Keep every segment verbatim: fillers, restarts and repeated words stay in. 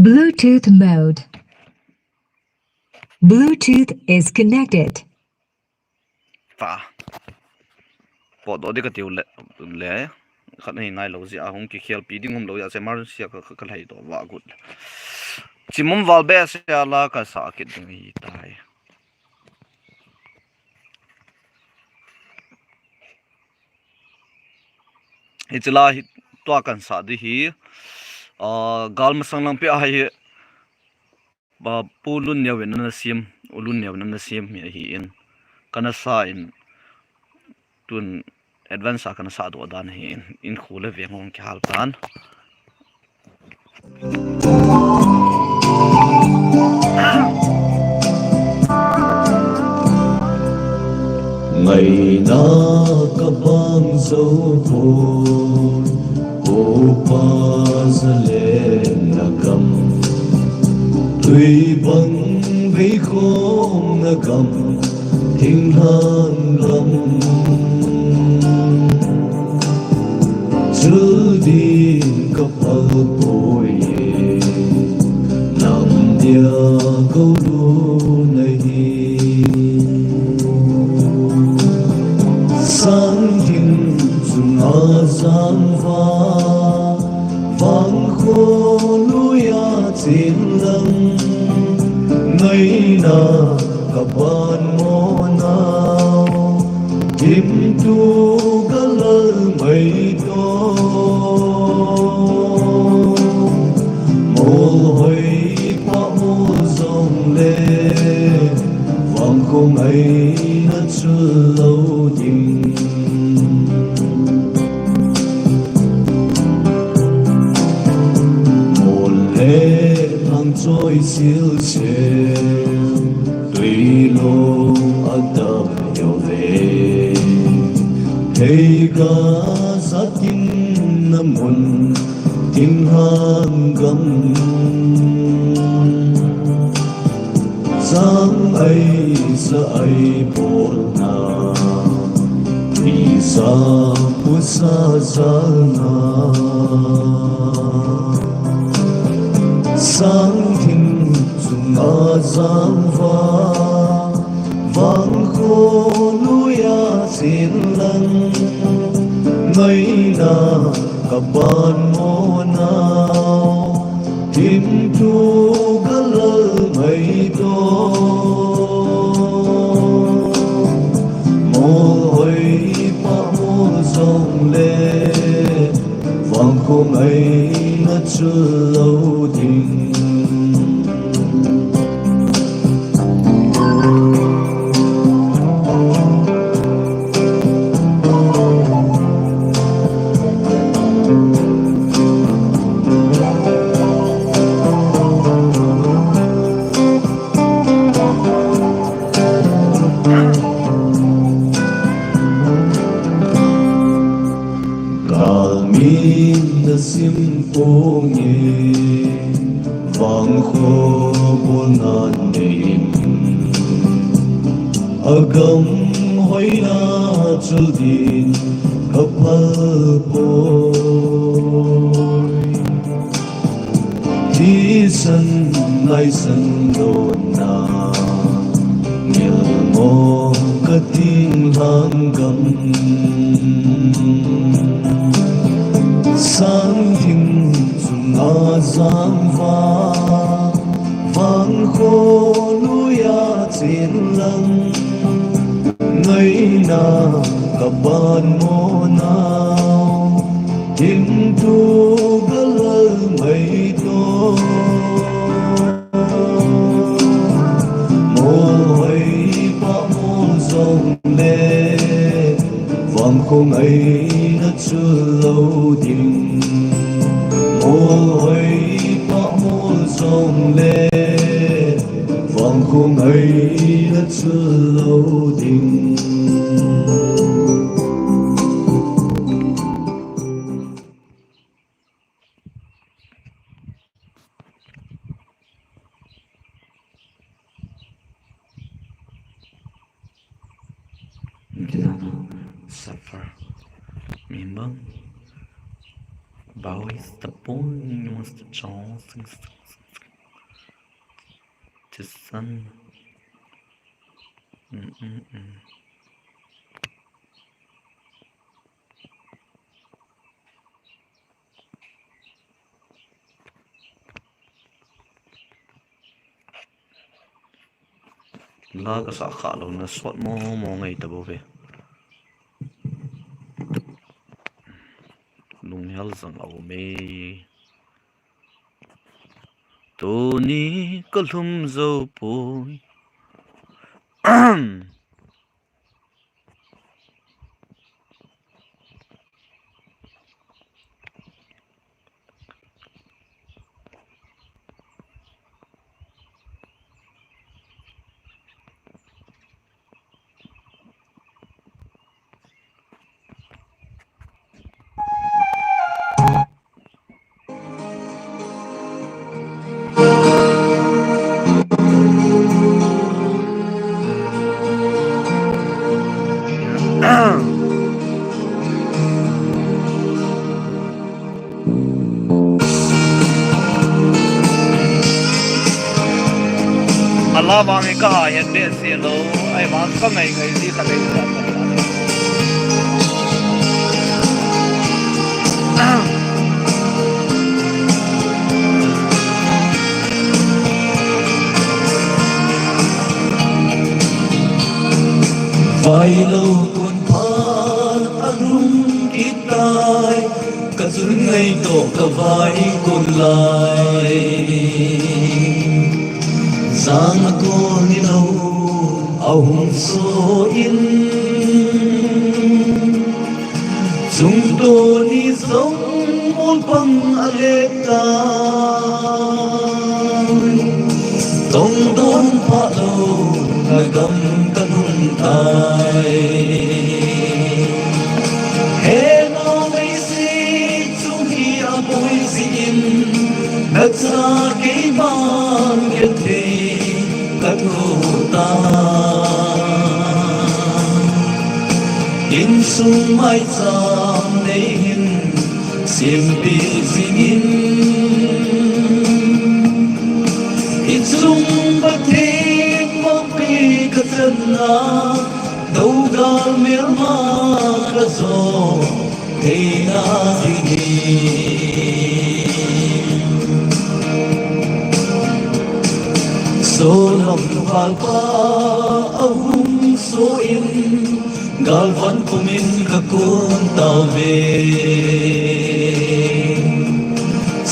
Bluetooth mode. Bluetooth is connected. Pa. Potdoh ding katiu le, le. Khat nahi nailou jeh a hung kikhelpi ding umlou jeh a, emergency a ka, ka, kalhaidoh vah got. Chimum val behseh a la kasa kit ding ahitai. Hiche la hi tua kansah ding hi, ah, gal masang langpi a hi, ah, Pu Lunneo in ana sem, U Lunneo in ana sem hi ahin. Kana sa in, tun advance a kana sahdoh dan ahin, in khu le veng hung kihal tan. Ngaina kabang jou pon, Upa Zalen na gam, tui bang vei khom na gam, thinglhang gam. Chul din kaphal poi e, nam dia kalut ahi. Sang thing chunga jangva, vangkho luia chen lang, ngaina kaban mo nau, thimthu galal mai to. Molhoi pha mol jongle, vangkho ngaina chul lou ding. Mol le lhang choi silsel, tui long adap lheh uve. Theiga jat in na mun, thinglhang gam. Chang ai sa ai bolna, pisa pusa jalna. Sang thing chunga jangva, vangkho luia chen lang, ngaina kaban mo nau, thimthu galal mai to. Molhoi pha mol jongle, vangkho ngaina chul lou ding. Galmin na sim ponge, vangkho bolna nei in, agam hoina chul din kaphal poi. Thisan naisan lona, ngilmo ka thinglhang gam. Sang thing chunga jangva, vangkho luia chen lang, ngaina kaban mo nau, thimthu galal mai to. Molhoi pha mol jongle, vangkho ngaina chul lou ding. Molhoi pha mol jongle, vangkho ngaina chul lou ding. Suffer. Mimbang. Bow is the point, you must chance. The sun. Mm, mm, mm. La kasah kha louna sot mo mo ngai tabou ve. Lunghel jang a um e. Tuni kalhum jou poi. Ala vang hi kaha het behseh lou, ahivang kangai ngai ji kha dei. Vailou kun phat alhum kit tai, kachun ngaito kavai kun lai. Jang a kon nilou ahung so in, chungto ni jong mol pang ale tai. Tongdon phalou na gam kanung tai. He no meisi chung hi aboi jin, nacha keiman kithei kathu ta. Insung maicham nei hin sempeh jingin, insung Pathen vangpeh kachanna, dougal melma kajo theina dingin. Solam valpa ahung so in, galvan pumin kakun tauve.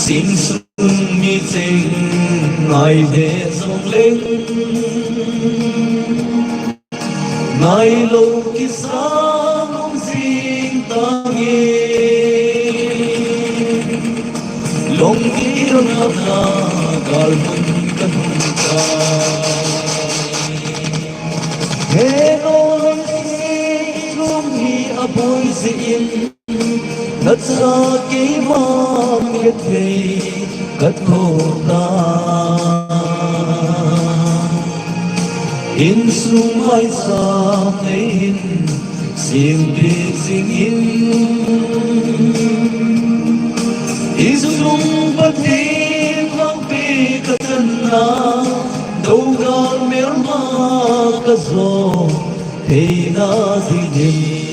Simsung mi cheng ngai ve jong leng, ngailou kisam jing tange. Long kidon hapna galmun kanung tai. He no leng si lung hi aboi jin, nacha keiman kithei kathu ta. Insung maicham nei hin sempeh jingin, insung Pathen vangpeh kachanna, dougal melma kajo theina dingin.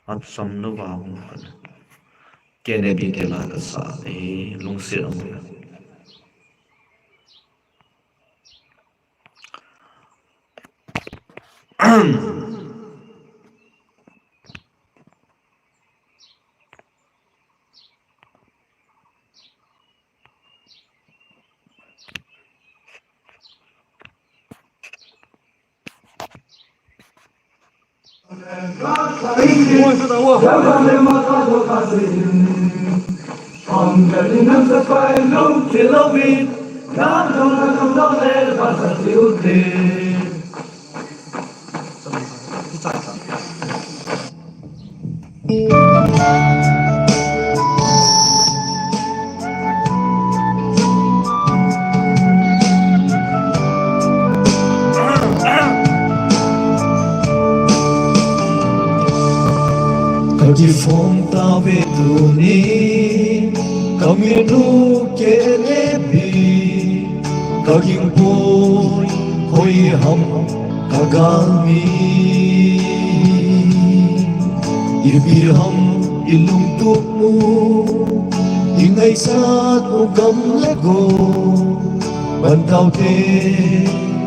Atsam lou va hung phat. Kennedy te la kasa e, lungset aum. Ka kiphong tave tuni, ka minu kelebi, ka gingpoi, hoi ham ka galmi. Ipi ham i lungtup u, i ngaisat u gam le go, pan taute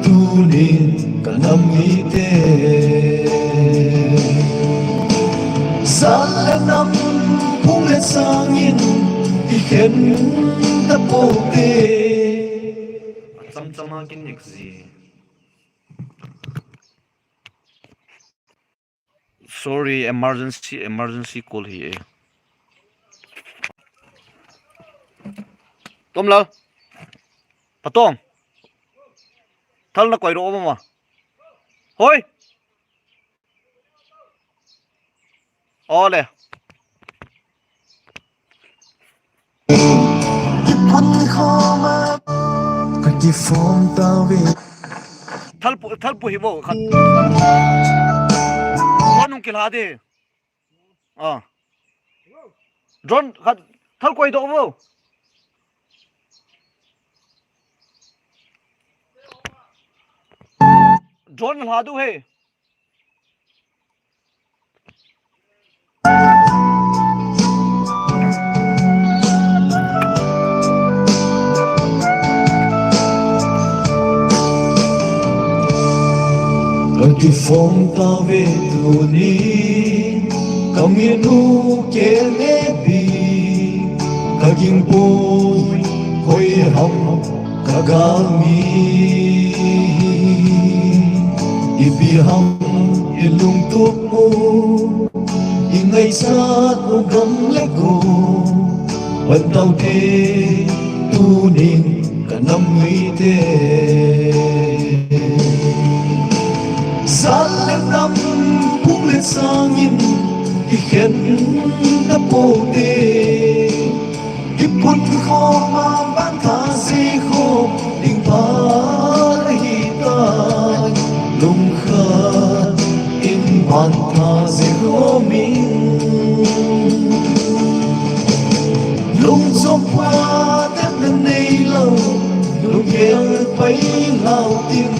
tunin ka nam mite. Sal le nam, phung le sangin i khen ta pote. Cham cham a kin next ji. Sorry, emergency, emergency call hi e. Tomlal. Patong. Thal na koi ro mama. Hoi. Ole. Ka kiphong tave. Thalpu, thalpu hi bo khat. Drone hung kilha de. Ah. Drone khat, thal koi doh bo. Drone lha du he. Ka kiphong tave tuni, ka minu kelebi, ka gingpoi, hoi ham ka galmi. Ipi ham i lungtup u, i ngaisat u gam le go, pan taute tunin ka nam mite. Sal le nam, phung le sangin i khen ta pote. Kiphong khoma ban tha ji khom ding pha ahi tai. Lungkhat in ban tha ji khom in. Lungchom pha tep na nei lou, lunggel pai lou tin.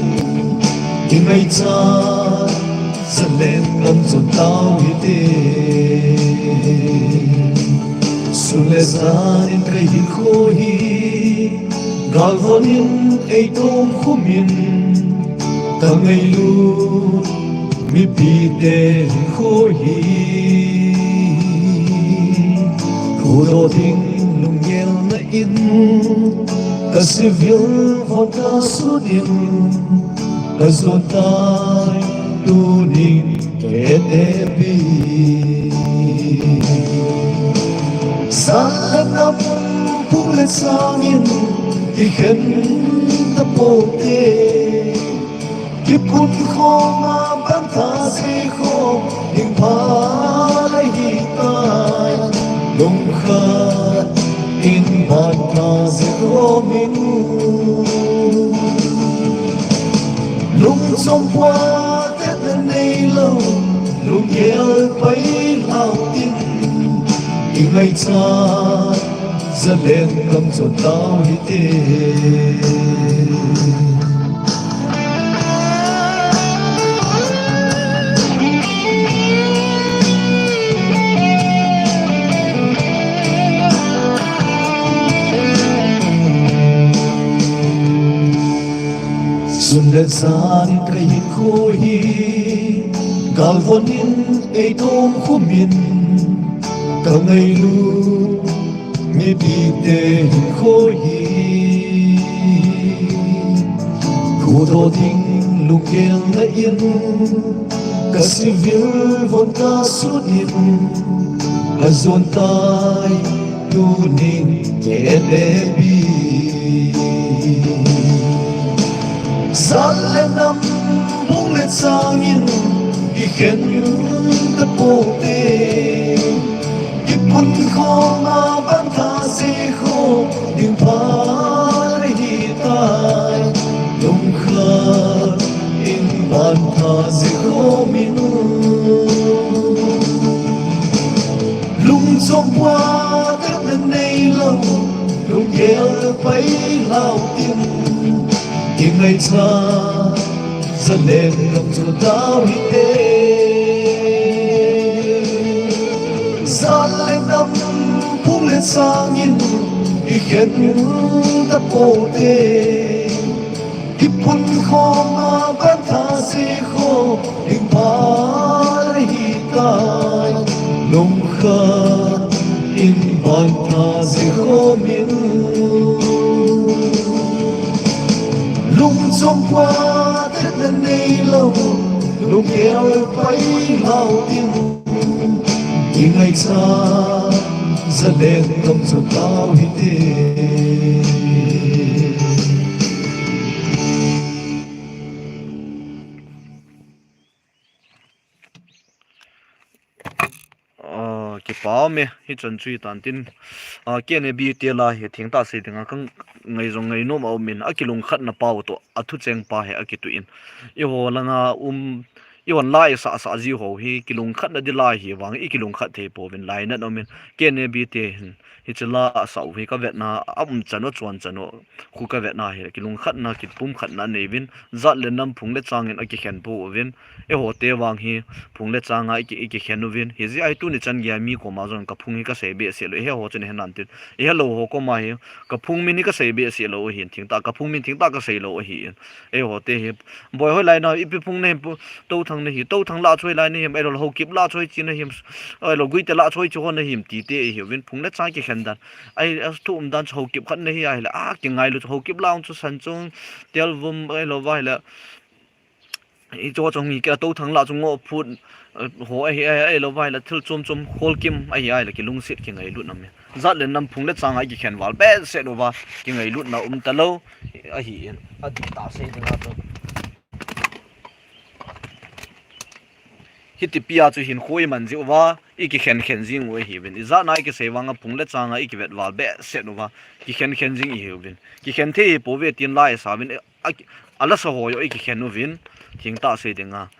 I ngaichat zalen gam chon tau hite. Sun le jan in ka hinkho hi, galvon in ei tom khum in, ka ngailut mipite hinkho hi. Khudoh ding lunggel na in, ka civil vot ka sun in, ka jon tai tunin ka et e pi. Sal le nam, phung le sangin i khen ta pote. Kiphong khoma ban tha ji khom ding pha ahi tai. Lungkhat in ban tha ji khom in. Lungchom pha tep na nei lou, lunggel pai lou tin. I ngaichat zalen gam chon tau hite. Sun le jan in ka hinkho hi, galvon in ei tom khum in, ka ngailut mipite hinkho hi. Khudoh ding lunggel na in, ka civil vot ka sun in, ka jon tai Tunin K N A B. Sat le nam, phung le changin kikhen tapote. Kiphun khom a bantha se khom ding pha hitai. Lungkhat in bantha se khom in. Lungchom puatetna neilou, lunggel pai lhau tin. Kingaicha, zalen gam chu tao hite. Sat le nam, phung le changin, kikhen tapote. Kiphun khom a bantha se khom ding pha hitai. Lungkhat in bantha se khom in. Lungchom puatetna neilou, lunggel pai lhau tin. Kingaicha, zalen gam chu tao hite. Ah, kipa ume, hichun chu hitan tin, ah, K N A B te la hi thengtah sei dinga kangai jong ngainom aumin, akilungkhatna pau toh, athucheng pa hi akituh in. Eiho langa um, eihon la isahsah jiu ho hi, kilungkhatna di la hi vang, ikilungkhat thei pouvin lainat aumin, K N A B te hin, hiche la asah u hi kavetna, aum chan u, chon chan u, khu kavetna hi, kilungkhatna, kipumkhatna aneiyuvin, jat le nam phung le changin akikhen pouvin, eiho te vang hi, phung le changa iki, ikikhen uvin, hijeh a hi tuni chan geiya mi koma jong kaphung hi kasei behseh lou, eiho chu nahe nan tin, eiho lou ho koma hi, kaphung min hi kasei behseh lou ahin, thengtah, kaphung min thengtah kasei lou ahin, eiho te hi, boi hoilai na, ipi phung nahi, Touthang nahi, Touthang lah chu hoilai nahim, ahilou Haokip lah chu hoiche nahim, ahilou Guite lah chu hoiche ho nahim, tite ihiuvin, phung le chang kikhen dan, ahi, athu um dan chu Haokip khat nahi ahile, akingailu chu Haokip lah chu san chung, telvum, ahilou va ahile, hiche ho chung hi kei a Touthang lah chu ngoh phut, eh, ho ahi, ahi, ahilou va ahile, thil chom chom kholkim ahi ahile, kilungset kingailutna aume. Jat le nam phung le changa ikikhen val behseh uva, kingailutna um talou ahin, adihtah sei dinga chu. Hitipi a chu hinkho iman jeh uva, ikikhen khen jing u ahiuvin. Ijat na ikisei vanga phung le changa ikivet val behseh uva, kikhen khen jing ihiuvin. Kikhen thei hipouve tin la isauvin, a, alasa ho jong ikikhen uvin, thengtah sei dinga.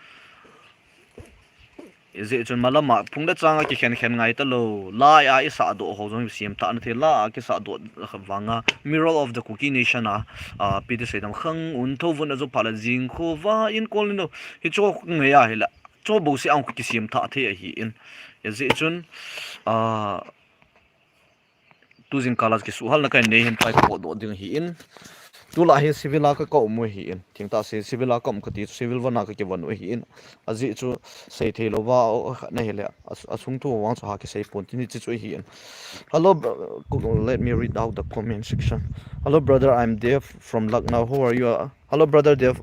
Hijeh chun malama phung le changa kikhen khen ngai talou, la a isahdoh ho jong semtah na thei, la a kisahdoh vanga Mirror of the Kuki Nation a, a, ipi ti sei dam, Khangun thouvun ajo phat le jingkho va in kol ni no. Hiche ho ngai ahile, chu bouseh a hung kisemthah thei ahin. Hijeh chun, a, tu jingkah a kisuhhalna kanei hin pai kapotdoh ding ahin. Tulai hi civil a ka, kaum u ahin. Thengtah sei civil a kaum kati chu civil von a kakivon u ahin. Ajeh chu seithei louva, o, khat nahile, a, asung thu vang chu ha kisei pon tin hiche chu ahin. Hello, bro-, let me read out the comment section. Hello, brother, I'm Dev from Lucknow. How are you? Uh, hello, brother Dev.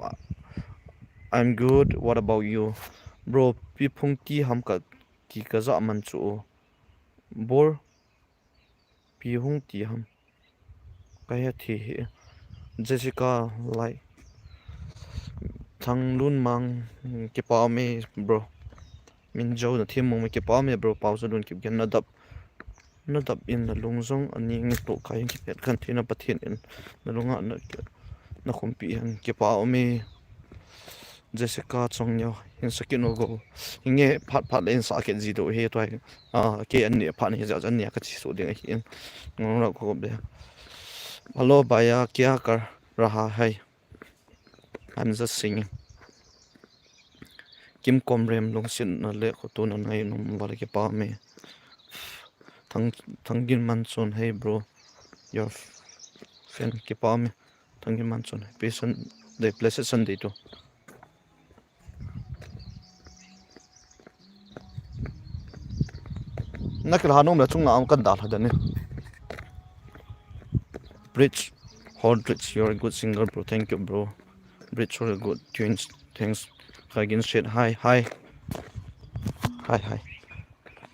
I'm good. What about you? Bro, ipi phung ti ham kati kaja man chu. Bor, ipi hung ti ham. Kahe thei hih e. Jessica Lai. Thanglunmang, kipa ume, bro. Minjo, nathem mong ume, kipa ume, bro. Paojalun Kipgen, nadap. Nadap in nalung jong aning toh kai in kipet khen theina Pathen in nalunga na, nakhumpi hen, kipa ume. Jessica Chongneo, hin sakit no go. Hinge phat phat le hin sakit ji do he toi. Ah, kei an neh phat hi jat an neh kachi so ding ahin. Ngong la ko be. Hello, bhaiya, kya kar raha hai? I'm just singing. Kim Komrem, lungsetna le khotona ngai nom val, kipa ume. Thang, Thangin Manchon, hey bro. Your fan, kipa ume. Thangin Manchon, happy Sunday, blessed Sunday too. Nakilha nom le chunga um kan dalha dani. Bridge, Hall Bridge, you're a good singer, bro. Thank you, bro. Bridge, you're a good tunes. Thanks. Kagin said hi, hi. Hi, hi.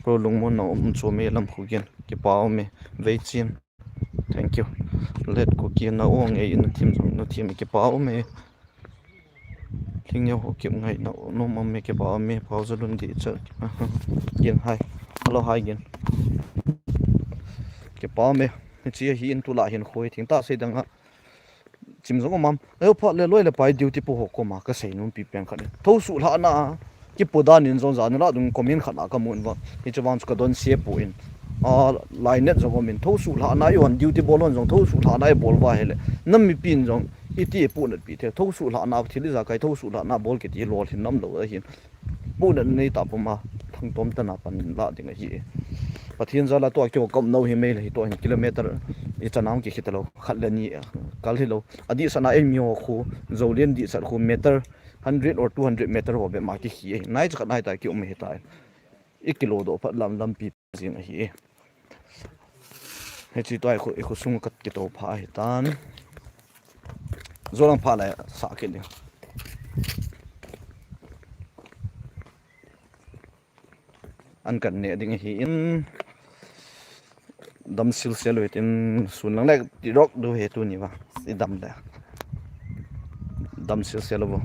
Bro, lungmonna um chome lam khu gen. Kipa ume. Vei chin. Thank you. Let ko ki na ong e in thim jong na thim kipa um e. Thing neo ho kip ngai na nom um e kipa um e pau za lun di cha. Gin hai. Hello hai gin. Kipa um e. Chi hi in tu la hin khoi thing ta sei dang a. Chim jong umam. Ayo pha le loi le pai duty po ho koma ka sei nom pi pen khat. Thosu lhana. Kipu dan in jong jan la dung comment khat a ka mun va. Hiche vang chu ka don se pu in. A lai net jong um in thosu lhana i on duty bol on jong thosu lhana i bol va hele. Nam mi pin jong i ti pu nat pi the thosu lhana thil i ja kai thosu lhana bol kiti lol hin nam lo ahin. Pu nat nei ta puma thang tom ta na pan la ding ahi. Pathian jala to kyo kam no hi mei le hi to hin kilometer i chanam ki khita lo khat le ni kal hi lo. Adi sana ei mi ho khu Jolien di sat khu meter hundred or two hundred meter ho be ma ki hi e. Nai cha nai ta ki um hi ta. I kilo do phat lam lam pi jing ahi e. He chi to ai khu, khu sung kat ki to pha hi tan. Zo lang pha le sa ki ding. An kan ne ding hi in. Dam sil sil lo tin sun lang le ti rok du he tu ni va. I dam le. Dam sil sil lo.